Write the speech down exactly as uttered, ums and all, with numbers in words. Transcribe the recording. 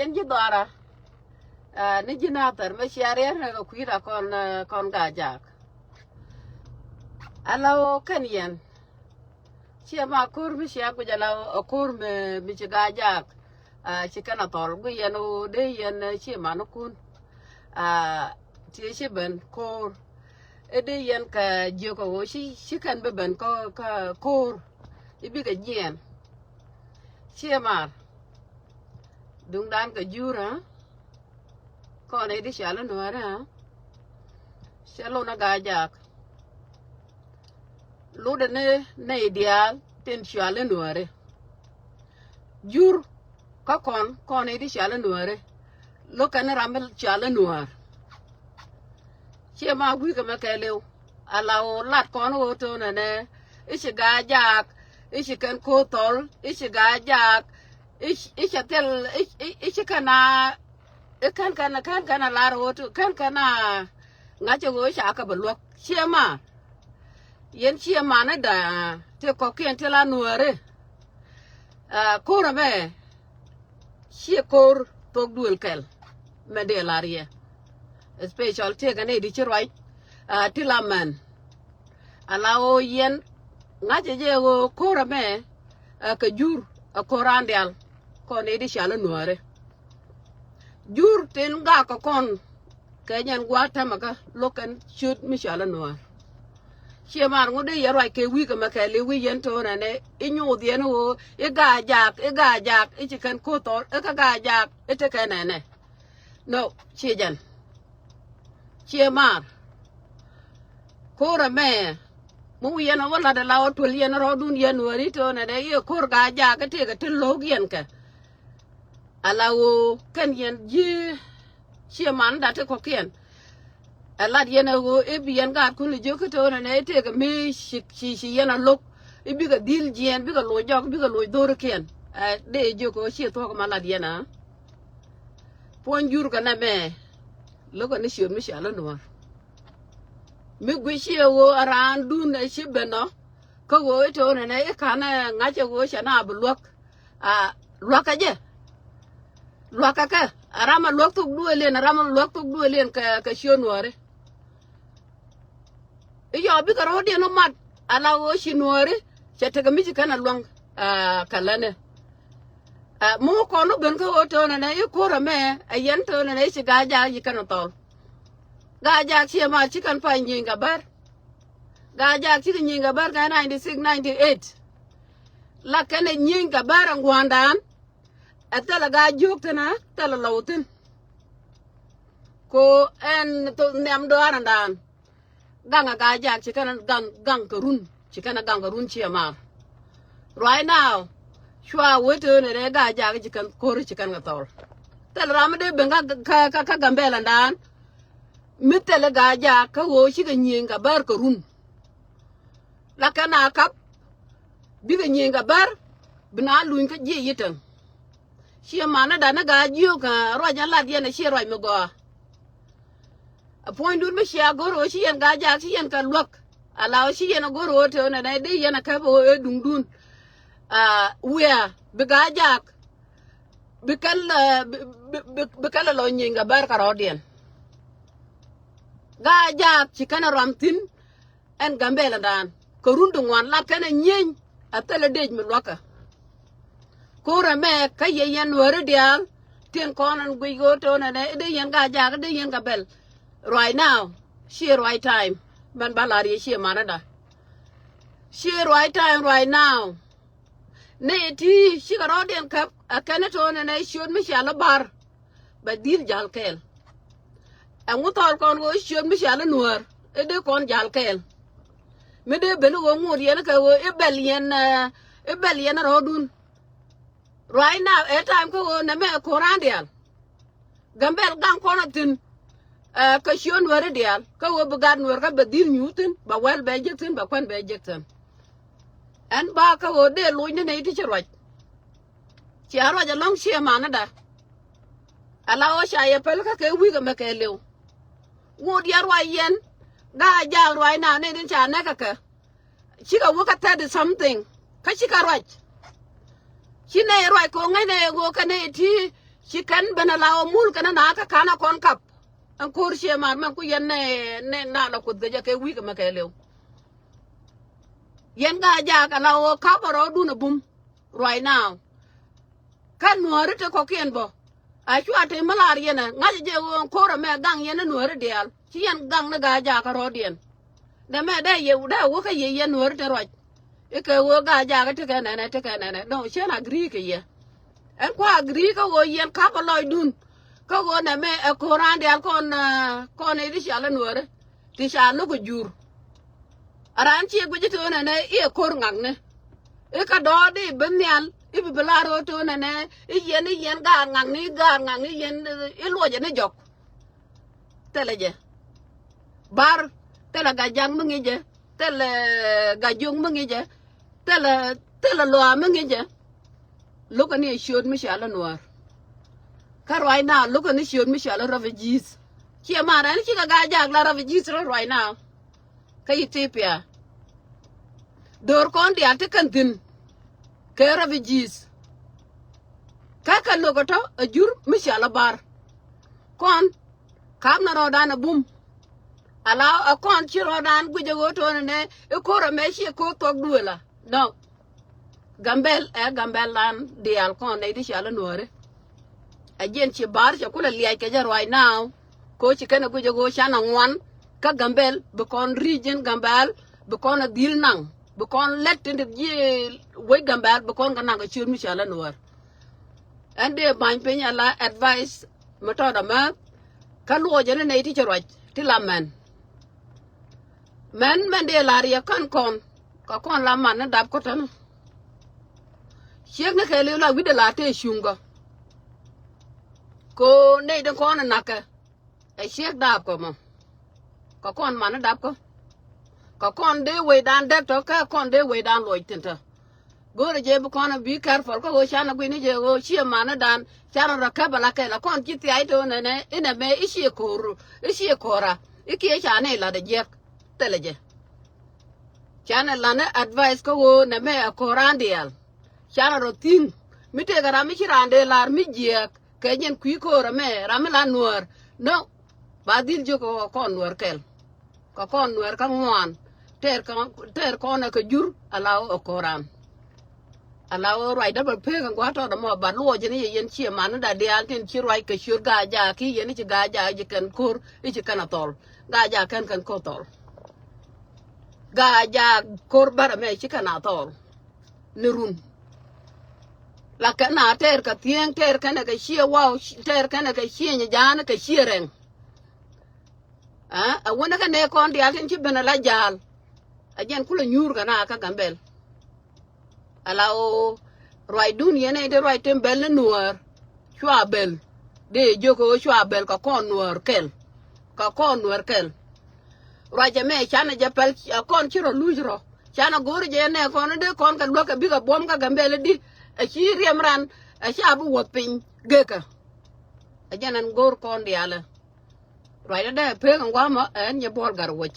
Yɛn ji̱ dhɔaara, ah, ni ji̱ Nathɛr, mɛ cia riɛr nɛ kɛ kui̱da kɔn, ah, kɔn Gaa-jaak. Ala ɣöö kɛn yɛn ciɛ ma ko̱r mi cia guic, ala ɣöö ko̱r mi, mi ci Gaa-jaak, ah, ci kɛn a thɔl, guic yɛn ɣöö dee yɛn, ah, ciɛ manikun, ah, ti ci ben ko̱r. I̱ dee yɛn kɛ jiök ɣöö ci, ci kɛn bi ben kä, kä ko̱r. I̱ bikɛ jiɛɛn. Ciɛ mar. Duŋdan kɛ jur, ha? Kɔn i̱ di cɔal i̱ Nuäärä, ha? Cɛ lon a Gaa-jaak. Lotdɛ ni nɛy diaal tin cɔal i̱ Nuäärä. Jur kä kɔn, kɔn i̱ di cɔal i̱ Nuäärä. Lo̱k kɛn ram mi cɔal i̱ Nuäär. Ciɛ ma gui̱kɛ mɛ kɛɛliw. Ala ɣöö lat kɔn ɣöö to̱n ɛnɛ, i̱ ci Gaa-jaak, i̱ ci kɛn ko̱r thɔl, i̱ ci Gaa-jaak, i̱ ci, i̱ cɛ thil, i̱, i̱, i̱ ci kɛn a, i̱ kɛn kɛn, kɛn kɛn a lar ɣöö to̱n, kɛn kɛn a ŋa̱cä ɣöö ca kɛ bɛ luäk. Ciɛ ma, yɛn ciɛ manida ti kɔ̱kiɛn ti la Nuäärä. Ah, ko̱r ɛmɛ ciɛ ko̱r thok duël kɛl mɛ dee lar yɛ. Especial tëëkɛ nɛy di ci ruac, ah, ti la mɛn. Ala ɣöö yɛn ŋa̱cä jɛ ɣöö ko̱r ɛmɛ, ah, kɛ jur, ah, ko̱r raan diaal kɔn nɛy di cɔal i̱ Nuäärä. Jur tin gak kɛ kɔn kɛ nyɛn gua̱a̱th täämɛ kä lo̱k kɛn ciöt mi cɔal i̱ Nuäär. Ciɛ mar ŋut dee yɛ ruac kɛ wi̱i̱ kɛ mɛ kɛɛliw wi̱i̱ yɛn to̱n ɛnɛ i̱ nyoth yɛn i̱ ɣöö i̱ Gaa-jaak, i̱ Gaa-jaak, i̱ ci kɛn ko̱r thɔl, i̱ kä Gaa-jaak i̱ tekɛ nɛnɛ. No, ciɛ jɛn. Ciɛ mar. Ko̱r ɛmɛ mi wi̱i̱ yɛn ɛ wä la̱t ala ɣöö tuel yɛn rɔ̱dun yɛn Nuääri to̱n ɛnɛ i̱ ko̱r Gaa-jaak i̱ tëëkɛ ti lo̱k yɛn kɛ. Ala ɣöö kɛn yɛn ji̱ ciɛ manida ti kɔ̱kiɛn. Ɛ lat yɛn ɛ ɣöö i̱ bi yɛn gaatkun i̱ jiök kä to̱n ɛnɛ i̱ tëëkɛ mi ci, ci, ci yɛn a lo̱k. I̱ bikɛ dhil jiɛɛn, bikɛ loc jɔk, bikɛ loc dho̱rikiɛn. Ɛ dee jiök ɣöö ciɛ thuɔ̱k ma lat yɛn a. Puɔ̱ny jur kɛ nɛmɛ. Lo̱kɛ ni ciöt mi cɔal i̱ Nuäär. Mi guic ciɛ ɣöö a raandun ɛ ci ben ɔ. Kä ɣöö i̱ to̱n ɛnɛ i̱ ka̱n ɛ ŋa̱cä ɣöö cɛ na bi luäk. Ah, luakä jɛ. Luakä kɛ. A ram a luäk thok duëëliɛn, a ram a luäk thok duëëliɛn kɛ, kɛ ciöt Nuääri. I̱ yɔ bikɛ rɔ̱diɛn wä mat, ala ɣöö ci Nuääri cɛ tekɛ mi ci kɛn a luäŋ, ah, kɛ länɛ. Ah, mi wä kɔn wä ben kä ɣöö to̱n ɛnɛ i̱ ko̱r ɛmɛ, ɛ yɛn to̱n ɛnɛ i̱ ci Gaa-jaak ci kɛn a thɔl. Gaa-jaak ciɛ mar ci kɛn pay nyieny kɛ bär. Gaa-jaak cikɛ nyieny kɛ bär kɛ ninety six, ninety eight. La kɛn ɛ nyieny kɛ bär ɛ ŋuandan. Ɛ thilɛ Gaa-jiök thi̱n ɛ thilɛ Lɔw thi̱n. Ko ɛn nhiam dɔaarändan. Gaŋ ɛ Gaa-jaak ci kɛn ɛ gaŋ, gaŋ kɛ run. Ci kɛn ɛ gaŋ kɛ run ciɛ mar. Right now, cua wee tëë ni rɛɛ Gaa-jaak ci kɛn ko̱ri ci kɛn kɛ thɔl. Thilɛ ram mi dee ben kä, kä, kä, kä Gambɛländan. Mi thilɛ Gaa-jaak kä ɣöö cikɛ nyieny kɛ bär kɛ run. La kɛn a kap bikɛ nyieny kɛ bär bi na luny kä jiɛ yitäŋ. Ciɛ manida ni Gaa-jiök, ah, ruac ɛn lat yɛn ɛ ciɛ ruac mi gɔaa. Ɛ puɔ̱nydun mi cia go̱r ɣöö ci yɛn Gaa-jaak ci yɛn kɛ luäk. Ala ɣöö ci yɛn ɛ go̱r ɣöö te ɣöö nɛnɛ dee yɛn ɛ käp ɣöö ɛ duŋdun. Ah, wiaa bi Gaa-jaak bi kɛl, ah, bi, bi, bi, bi kɛl ɛ lɔ nyieny kɛ bär kɛ rɔ̱diɛn. Gaa-jaak ci kɛn ɛ ruam thi̱n. Ɛn Gambɛländan kɛ run ti ŋuan la kɛn ɛ nyieny. A thilɛ dec mi luäkä. Ko̱r ɛmɛ kä yɛ yɛn Nuääri diaal. Tin kɔn ɛn guic ɣöö to̱n ɛnɛ i̱ dee yɛn Gaa-jaak i̱ dee yɛn kɛ bɛl. Right now, ciɛ right time. Mɛn ba lar yɛ ciɛ manida. Ciɛ right time right now. Nɛy ti cikɛ rɔ̱diɛn käp ɛ kɛn i̱ to̱n ɛnɛ ciöt mi cia lä bar. Bɛ dhil jal kɛɛl. Ɛŋu thɔɔl kɔn ɣöö ciöt mi cia lä Nuäär i̱ dee kɔn jal kɛɛl. Mi dee ben ɣöö ŋot yɛn kɛ ɣöö i̱ bɛl yɛn, eh, i̱ bɛl yɛn rɔ̱dun. Right now ɛ time kä ɣöö nɛmɛ ɛ ko̱r raan diaal. Gambɛl gaŋ kɔn a thi̱n, eh, kä ciöt Nuääri diaal kä ɣöö bi gat Nuäär kä bɛ dhil nyuuth thi̱n, bɛ wɛl bɛ jek thi̱n, bɛ kuän bɛ jek thi̱n. Ɛn ba kä ɣöö dee loc ni nɛy ti ci ruac. Cia ruac ɛlɔ̱ŋ ciɛ manida. Ala ɣöö ca yɛ päl kä kɛ wi̱i̱ kɛ mɛ kɛ liw. Ŋot yɛ ruac yɛn. Gaa-jaak ruac na nɛy tin ca nɛk kɛ kɛ. Cikɛ wä kä thirty something. Kä cikɛ ruac. Ci nɛy ruac kɛ ɣöö ŋäc nɛy ɛ ɣöö kɛ nɛy ti Ci kɛn ben a la ɣä mul kɛn a na kä ka̱n a kɔn kap. Ɛn ko̱r cie mar mɛn ku yɛn nɛ nɛ na la kuoth gecä kɛ wi̱i̱ kɛ mɛ kɛ liw. Yɛn Gaa-jaak a la ɣä kap a rɔɔdun a bum right now. Kä nuääri ti kɔ̱kiɛn bä a cua te mi lar yɛn ɛ ŋa̱c jɛ ɣöö ko̱r ɛmɛ gaŋ yɛn ni nuääri diaal ci yɛn gaŋ ni Gaa-jaak kä rɔ̱diɛn. Nɛmɛ dee yɛ dee wä kä yɛ yɛn nuääri ti ruac. Ikɛ ɣöö Gaa-jaak ti kɛ nɛnɛ ti kɛ nɛnɛ dɔ̱ŋ cien agree kɛ yɛ. Ɛn kua agree kä ɣöö yɛn kap a lɔcdun. Kä ɣöö nɛmɛ ɛ ko̱r raan diaal kɔn kɔn i̱ ti cia lä nuääri ti ca lo̱k ɛ jur. A raan ciɛ guic i̱ to̱o̱nɛ nɛ i̱ ɛ ko̱r ŋakni. I̱ kä dɔɔdi bi nhial i̱ bi bi la ro̱o̱ to̱o̱nɛ nɛ i̱ yɛn i̱ yɛn gaat ŋakni gaat ŋakni yɛn i̱ luɔcɛ ni jɔk. Thilɛ jɛ bar, thilɛ Gaa-jaak mi ŋi̱cɛ, thilɛ Gaa-jiök mi ŋi̱cɛ, thilɛ thilɛ luaak mi ŋi̱cɛ. Lo̱kɛ ni ɛ ciöt mi ca lä nuäär. Kä right now lo̱kɛ ni ciöt mi ca lä refugees. Ciɛ man rɛn cikɛ Gaa-jaak la refugees rɔ right now. Kä Ethiopia. Dho̱r kɔn diaal ti kɛn thi̱n kɛ refugees. Kä kɛ lo̱kɛ tɔ̱ a jur mi ca lä bar. Kɔn ka̱m na rɔɔdan a bum. A la a kɔn ci rɔɔdan guic a ɣöö to̱n ɛnɛ i̱ ko̱r ɛmɛ ciɛ ko̱r thuɔ̱k duëla. No. Gambɛl ɛ Gambɛl dan diaal kɔn nɛy ti ca lä nuääri. A jiɛn ci bar cɛ kulɛ liac kɛ jɛ right now. Ko ci kɛn a guic a ɣöö can a ŋuan kä Gambɛl bi kɔn region Gambɛl bi kɔn a dhil naŋ bi kɔn lɛt tin ti ji̱ wec Gambɛl bi kɔn kɛ naŋ kɛ ciöt mi ca lä nuäär. Ɛn dee ba̱ny piny a la advice mi tɔt amääth kä luɔcɛ ni nɛy ti ci ruac ti la mɛn. Mɛn mɛn dee la riɛk kän kɔn kɛ kɔn la man ni dap kä tɔ̱ni. Ciek ni kɛɛliw la wi̱cdɛ la tëë cuŋkä. Ko nɛy ti kɔn ɛ na̱kɛ ɛ ciek dap kä mɔ. Kɛ kɔn man ni dap kä kɛ kɔn dee wecdan däk tɔ̱ kä kɔn dee wecdan luɔc thi̱n tɔ̱. Go̱o̱rɛ jɛ bi kɔn a be careful kä ɣöö canɛ gui̱ni jɛ ɣöö ciɛ manidan canɛ rɔ käp ala kɛl a kɔn ci thia̱c to̱o̱n ɛnɛ inɛ mɛ i̱ ciɛ ko̱o̱r i̱ ciɛ ko̱o̱ra i̱ kiɛ canɛ ilat a jiɛk. Thilɛ jɛ. Canɛ lanɛ advice kä ɣöö nɛ mɛ a ko̱o̱ran diaal. Canɛ rɔ thi̱n mi tëëkɛ ram mi ci raan dee lar mi jiɛk kɛ jɛn kui̱ ko̱o̱r ɛmɛ ram mi la nuäär. No. Ba dhil jiök kɛ kɔn nuäär kɛl. Kɛ kɔn nuɛr kä ŋuan tɛɛr kɔn ɛ kɛ jur ala ɣöö ɛ ko̱ran. Ala ɣöö ruacdä bɛ pek ɛn gua̱a̱th tɔɔdɛ mɔ ba luɔcɛ ni yɛ yɛn ciɛ man ni da diaal tin ci ruac kɛ ciöt Gaa-jaak ki yɛn i̱ ci Gaa-jaak i̱ ci kɛn ko̱r i̱ ci kɛn a thɔl. Gaa-jaak kɛn kɛn ko̱r thɔl. Gaa-jaak ko̱r bärɛ mɛ ci kɛn a thɔl. Ni run la kɛn a tɛɛr kɛ thiëëŋ tɛɛr kɛn ɛ kɛ ciɛ waw tɛɛr kɛn ɛ kɛ ciɛ nyɛ ja̱a̱n kɛ ciɛ rɛŋ. Ɛ wänä kä nɛ kɔn diaal tin ci ben ala ja̱a̱l. A jɛn kulɛ nyuur kɛ na kä Gambɛl. Ala ɣöö ruacdun yɛn ɛ ti ruac tin bɛl ni nuäär. Cua bɛl dee jiök ɣöö cua bɛl kɛ kɔn nuäär kɛl. Kɛ kɔn nuäär kɛl. Ruac ɛmɛ canɛ jɛ pɛl a kɔn ci rɔ luc rɔ. Canɛ go̱o̱ri jɛ nɛ kɔn dee kɔn kɛ luäk kɛ bikɛ buɔ̱m kä Gambɛl di. Ɛ ci riɛm ran ɛ ca bi wuɔth piny gekä. Ɛ jɛn ɛn go̱o̱r kɔn diaalɛ. Ruacdä dee pek ɛn gua̱a̱mɔ ɛn nyɛ buɔl gat wec.